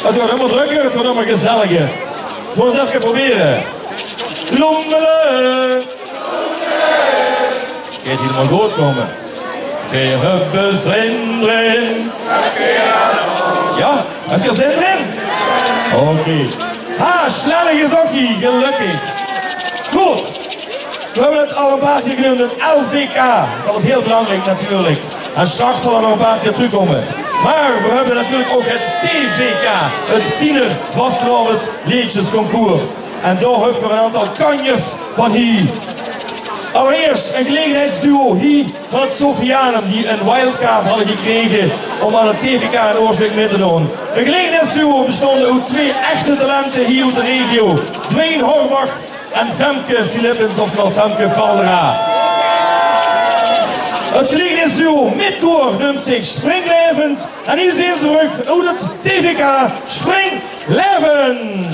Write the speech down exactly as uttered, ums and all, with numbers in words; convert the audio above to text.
't Weurt ummer drökker, 't weurt ummer gezelliger. Laot ós effe probere. Loemele. Geit hielemaol good kómme. Veer höbbe zin d'rin. Jao, höb geer zin d'rin? Oké. Ha, Sjlellig is ouch hie, gelökkig. Good. Veer höbbe 't al e paar kier geneump, 't L V K. Dat is hiel belangriek natuurlik. En straks zal 't nog e paar kier trökkómme. Mer veer höbbe natuurlik ouch 't T V K, 't Tiener Vastelaovesleedjesconcours. En dao höbbe veer 'n aantal kanjers van hie. Allereerst e gelegenheidsduo hie van 't Sophianum, die 'n wildcard hadde gekrege óm aan 't T V K in Oorsjwijk mit te doon. E gelegenheidsduo bestaonde oet twee echte talente hie oet de regio, Dwayne Horbach en Femke Philippens, oftewel Femke Valdera. 't Gelegenheidsduo mit koor neump zich Springlaevend en hie zeen ze veur uch oet 't T V K Springlaevend.